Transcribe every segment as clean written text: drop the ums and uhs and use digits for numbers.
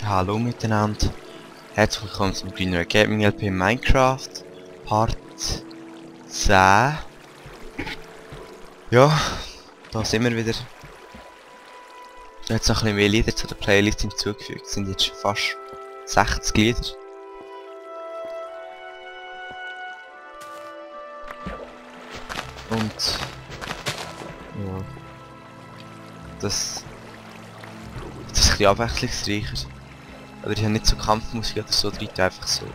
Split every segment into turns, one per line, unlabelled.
Hallo miteinander, herzlich willkommen zum Greener Gaming LP Minecraft Part 10. Ja, da sind wir wieder. Jetzt noch ein bisschen mehr Lieder zu der Playlist hinzugefügt, es sind jetzt schon fast 60 Lieder. Und ja, das ist ein bisschen abwechslungsreicher. Aber ich habe nicht so Kampfmusik oder so drin, einfach so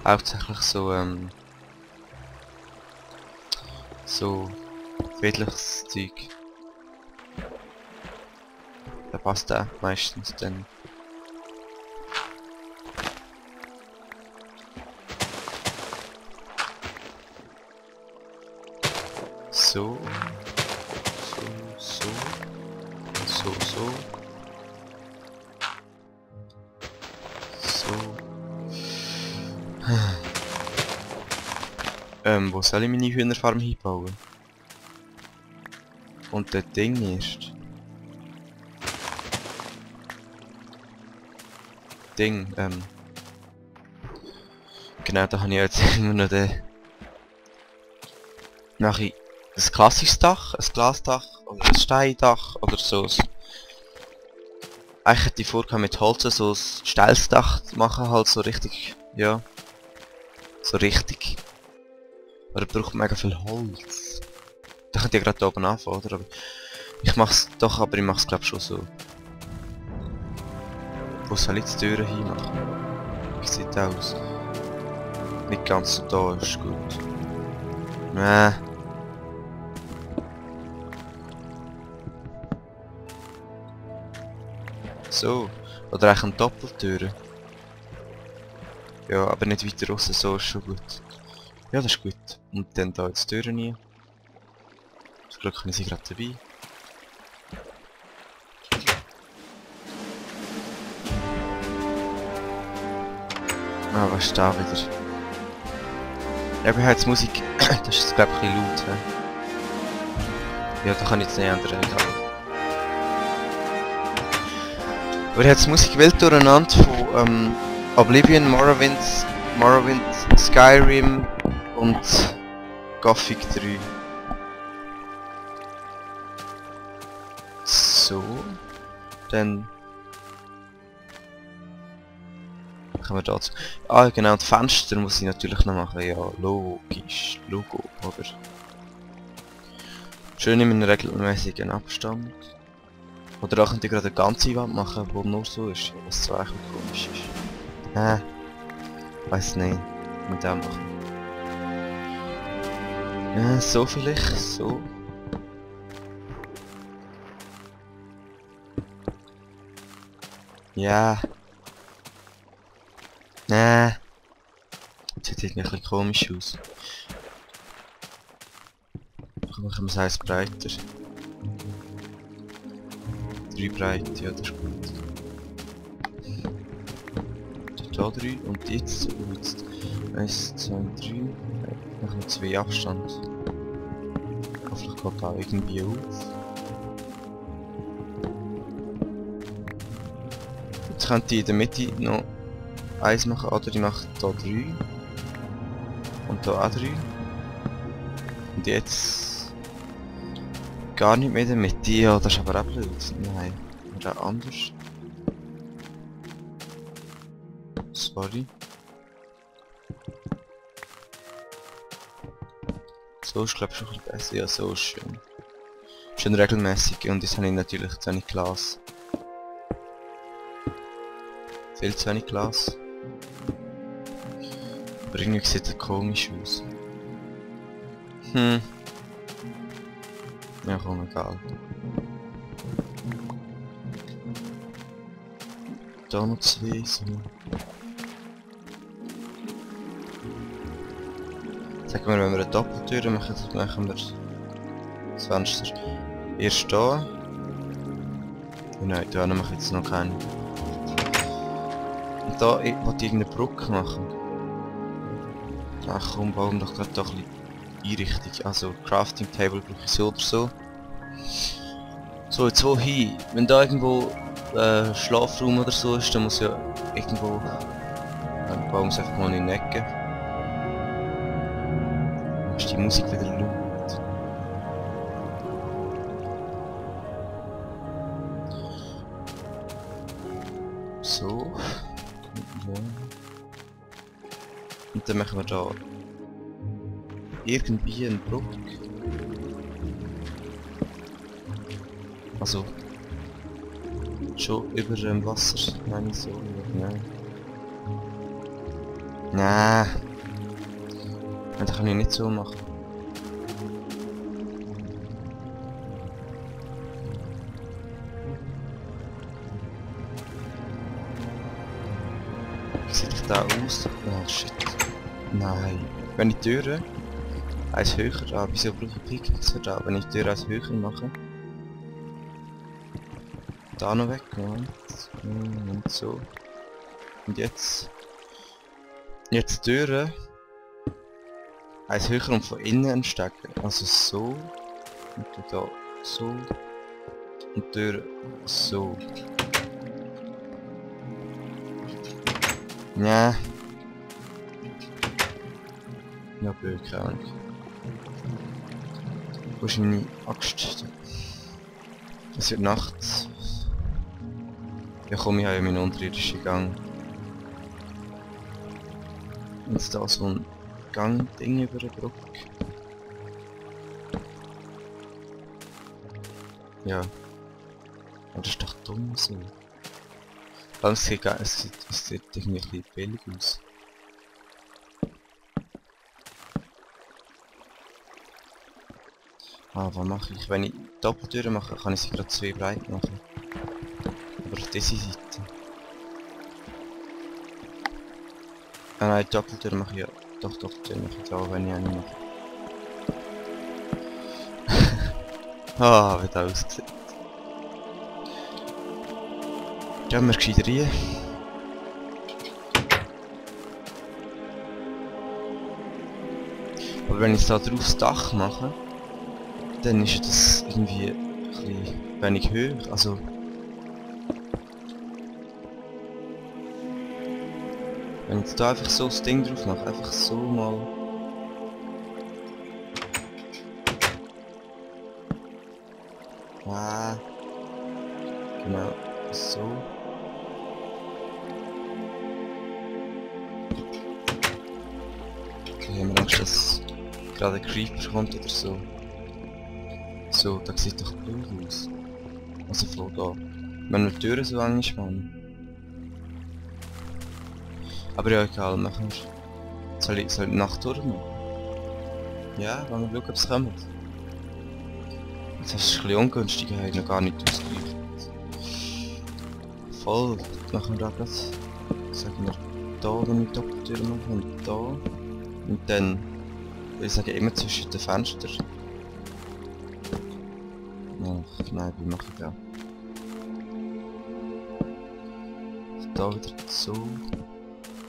hauptsächlich so friedliches Zeug. Da passt auch meistens dann. So. Wo soll ich meine Hühnerfarm hinbauen? Und das Ding ist... Genau, da habe ich jetzt immer noch den... Mache ich ein klassisches Dach, ein Glasdach oder ein Steindach oder so. Eigentlich hätte ich vorgehabt mit Holz so ein steiles Dach zu machen, halt so richtig, ja. So richtig. Aber er braucht mega viel Holz. Da könnt ihr gerade oben anfangen, oder? Aber ich mach's doch, aber ich mach's glaube schon so. Wo soll ich die Türen hin machen? Wie sieht das aus? Nicht ganz so da, ist gut. Nee. So. Oder eigentlich eine Doppeltüre. Ja, aber nicht weiter raus, so ist schon gut. Ja, das ist gut. Und dann da jetzt die Türen rein. Zum Glück sind sie gerade dabei. Ah, was ist da wieder? Ja, wir haben jetzt Musik. Das ist jetzt glaube ich ein bisschen laut. He? Ja, da kann ich jetzt nicht ändern. Aber ich habe jetzt Musik wild durcheinander von Oblivion, Morrowind, Skyrim und Gothic 3. So, dann kommen wir dazu. Ah genau, die Fenster muss ich natürlich noch machen, ja, logisch, Logo, oder? Schön in einem regelmäßigen Abstand. Oder auch könnt ihr gerade eine ganze Wand machen, wo nur so ist, was so eigentlich komisch ist. Weiß nicht, mit dem machen. Ja, so vielleicht, so. Ja. Nee. Das sieht irgendwie ein bisschen komisch aus. Dann machen wir es eins breiter. 3 breit, ja das ist gut. Da 3 und jetzt 1, 2, 3. Machen wir 2 Abstand. Hoffentlich geht da irgendwie auf. Jetzt könnte ich in der Mitte noch 1 machen, oder ich mache da 3. Und da auch 3. Und jetzt gar nicht mehr in der Mitte, ja das ist aber auch blöd. Nein, oder auch anders. Sorry. So ist glaube ich schon ein bisschen besser, ja so ist schön. Schön regelmäßig und jetzt habe ich natürlich zu wenig Glas. Viel zu wenig Glas. Aber irgendwie sieht das komisch aus. Ja komm, egal. Da noch 2 so. Sagen wir, wenn wir eine Doppeltür machen, machen wir das Fenster erst da. Nein, da mache ich jetzt noch keine. Und da wollte ich irgendeine Brücke machen. Ach komm, bauen doch gerade doch ein bisschen Einrichtung. Also Crafting Table brauche ich so oder so. So, jetzt wo hin? Wenn da irgendwo Schlafraum oder so ist, dann muss ja irgendwo... Dann bauen wir es einfach mal in die Ecke. Dann ist die Musik wieder laut. So. Ja. Und dann machen wir da irgendwie einen Brücke. Also schon über dem Wasser, meine ich so, nein. Nein. Das kann ich nicht so machen. Wie sieht das da aus? Oh shit. Nein. Wenn ich die Türe eins höher, wieso brauche ich Pickaxe für da? Wenn ich die Türe eins höher mache. Da noch weg, und so. Und jetzt die Türe eins höher und von innen entstecken. Also so. Und da so. Und die Türe so. Ja. Ja, blöd, keine Ahnung. Wo ist meine Axt? Es wird Nacht. Ja komm, ich habe ja meinen unterirdischen Gang. Jetzt da so ein Gang-Ding über der Brücke. Ja. Aber das ist doch dumm so. Vor allem es sieht irgendwie ein bisschen billig aus. Ah, was mache ich? Wenn ich Doppeltüren mache, kann ich sie gerade 2 breit machen. Aber auf diese Seite. Ah nein, Doppeltüren mache ich ja. Doch, Doppeltüren mache ich da, wenn ich eine mache. Ah, wie das aussieht. Gehen wir gescheit rein. Aber wenn ich es da drauf das Dach mache, dann ist das irgendwie ein bisschen wenig hoch. Also wenn ich da einfach so das Ding drauf mache, einfach so mal. Ah, genau, so. Okay, haben wir Angst, dass gerade ein Creeper kommt oder so. So, das sieht doch blöd aus. Also von da. Wenn wir die Türen so eng spannen. Aber ja, egal, machen wir. Soll ich die Nacht durchmachen? Ja, wollen wir schauen, ob es kommt. Jetzt ist es ein bisschen ungünstig, ich habe noch gar nicht ausgerichtet. Voll, machen wir da gerade. Sagen wir da, wenn wir Doppeltür machen und da. Und dann, würde ich sagen, immer zwischen den Fenstern. Ach, nein, wie mache ich das? Da wieder so.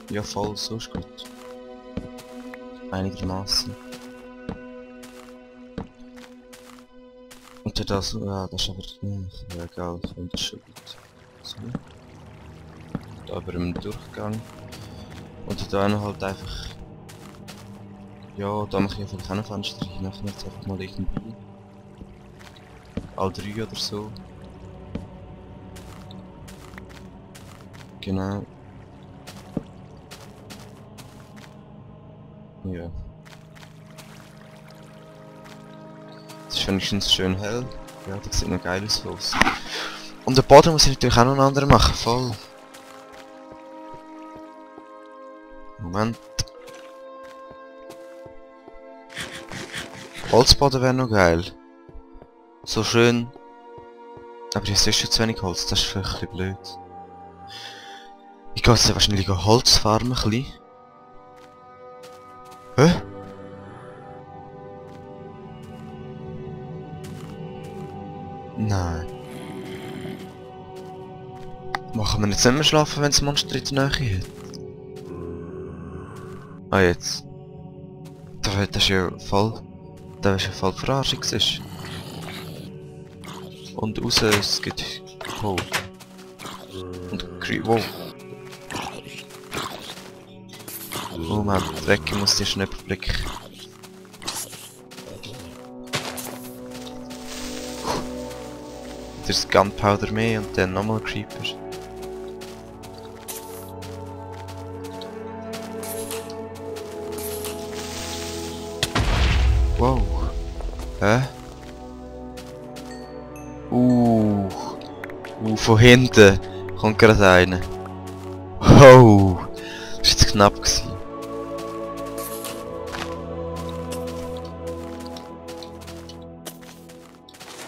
Ja voll, so ist gut. Einigermaßen. Und dann das, ja, das ist aber nicht, ja egal, ich finde das schon gut. So. Da über dem Durchgang. Und da noch halt einfach... Ja, da mache ich einfach keine Fenster, ich mache jetzt einfach mal irgendwie... All 3 oder so. Genau. Ja. Es ist wenigstens schön hell. Ja, das sieht noch geil aus. Und den Boden muss ich natürlich auch noch einen anderen machen, voll. Moment. Holzboden wäre noch geil. So schön. Aber jetzt ist schon zu wenig Holz, das ist vielleicht ein bisschen blöd. Ich gehe jetzt wahrscheinlich Holz farmen ein bisschen. Hä? Nein. Machen wir jetzt nicht mehr schlafen, wenn das Monster in der Nähe hat? Ah jetzt. Das ist ja voll... Das ist ja voll Verarschung. Und raus, es gibt... Oh. Und wow. Oh man, Dreck, muss die schnell überblicken. Das Gunpowder mehr und dann nochmal Creeper. Wow. Hä? Von hinten kommt gerade einer. Oh, das war jetzt knapp gewesen.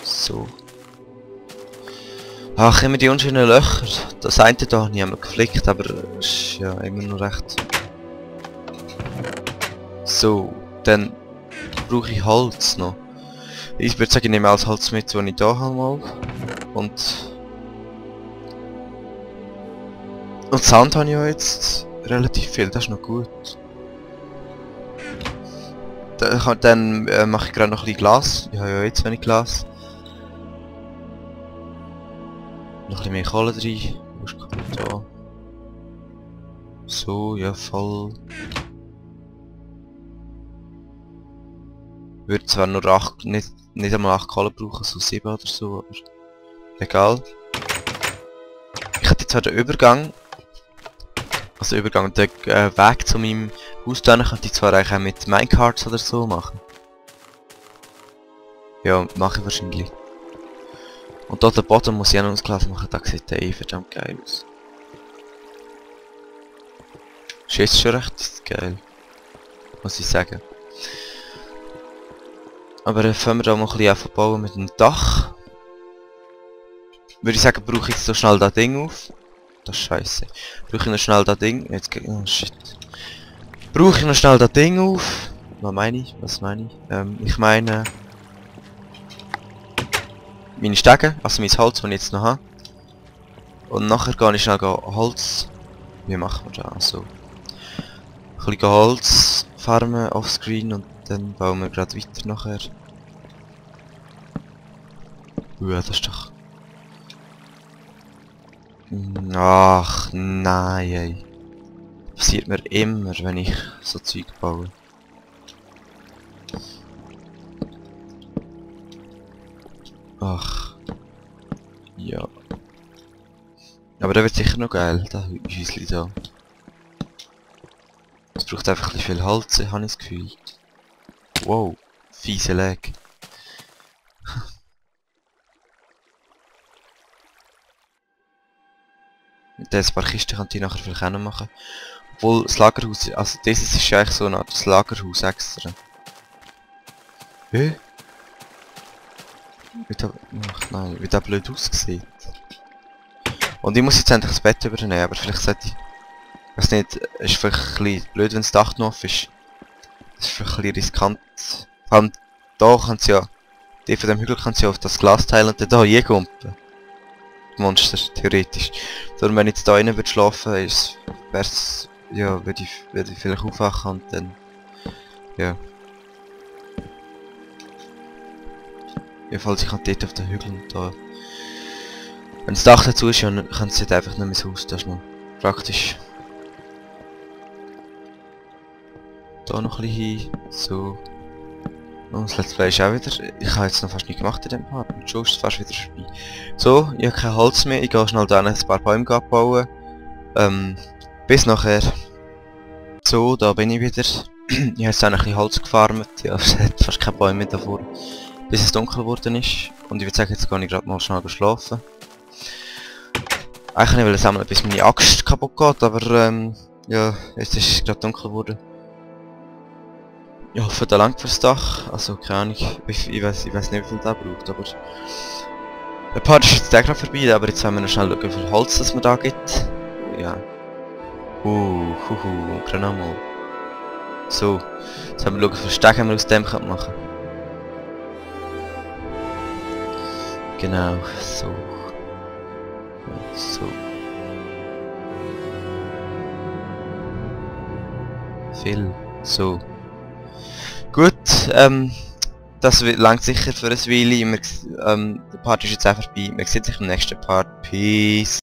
So. Ach, immer die unschönen Löcher. Das eine hier habe ich einmal geflickt, aber es ist ja immer noch recht. So, dann brauche ich Holz noch. Ich würde sagen, ich nehme alles Holz mit, das ich hier habe mal. Und Sand habe ich ja jetzt relativ viel, das ist noch gut. Dann mache ich gerade noch ein bisschen Glas. Ich habe ja jetzt wenig Glas. Noch ein bisschen mehr Kohle rein. Wo ist da? So, ja voll. Würde zwar nur 8, nicht einmal 8 Kohle brauchen, so 7 oder so, aber egal. Ich hätte zwar den Übergang, den Weg zu meinem Haus da, könnte ich zwar eigentlich auch mit Minecarts oder so machen. Ja, mache ich wahrscheinlich. Und dort den Boden muss ich auch noch ins Glas machen, da sieht der verdammt geil aus. Ist jetzt schon recht geil, muss ich sagen. Aber dann fangen wir da mal ein bisschen aufbauen mit dem Dach. Würde ich sagen, brauche ich jetzt so schnell das Ding auf. Das ist scheiße. Brauche ich noch schnell das Ding. Jetzt geht. Oh shit. Brauche ich noch schnell das Ding auf. Was meine ich? Ich meine. Meine Stege, also mein Holz, das ich jetzt noch habe. Und nachher gehe ich schnell Holz. Wie machen wir das? So. Ein bisschen Holz farmen offscreen und dann bauen wir gerade weiter nachher. Das ist doch... Ach nein, ey. Passiert mir immer, wenn ich so Zeug baue. Ach. Ja. Aber der wird sicher noch geil, das Häuschen da. Es braucht einfach ein bisschen viel Holz, habe ich das Gefühl. Wow, fiese Lag. Mit ein paar Kisten kann ich nachher vielleicht auch noch machen. Obwohl das Lagerhaus, also dieses ist ja eigentlich so eine Art Lagerhaus extra. Hä? Wie der blöd aussieht. Und ich muss jetzt endlich das Bett übernehmen, aber vielleicht sollte ich... Ich weiß nicht, es ist vielleicht ein bisschen blöd, wenn das Dach noch offen ist. Das ist vielleicht ein bisschen riskant. Vor allem da kann es ja... Die von dem Hügel kann es ja auf das Glasteil und dann da hier gumpen. Monster, theoretisch. Darum wenn ich jetzt da rein würde schlafen, wär's... Ja, würde ich vielleicht aufwachen und dann... Ja. Jedenfalls ich kann dort auf den Hügel und da... Wenn das Dach dazu ist, ja, kann es einfach nicht mehr ins Haus, das ist noch praktisch. Da noch ein bisschen hin, so. Und das Let's Play ist auch wieder... Ich habe jetzt noch fast nicht gemacht in dem Part, und schon ist es fast wieder vorbei. So, ich habe kein Holz mehr, ich gehe schnell da ein paar Bäume abbauen. Bis nachher. So, da bin ich wieder. Ich habe jetzt auch ein bisschen Holz gefarmt, ja, es hat fast keine Bäume mehr davor. Bis es dunkel geworden ist. Und ich würde sagen, jetzt gehe ich gerade mal schnell schlafen. Eigentlich wollte ich sammeln, bis meine Axt kaputt geht, aber ja, jetzt ist es gerade dunkel geworden. Ich hoffe, da langt fürs Dach. Also keine Ahnung, ich weiß nicht, wie viel das braucht, aber... Der Part ist jetzt gerade vorbei, aber jetzt wollen wir noch schnell schauen, wie viel Holz das mir da gibt. Ja. Gerade nochmal. So, jetzt haben wir schauen, wie viel Stege wir aus dem machen können. Genau, so. So. Viel. So. Gut, das langt sicher für ein Weile. Der Part ist jetzt einfach vorbei. Wir sehen sich im nächsten Part. Peace.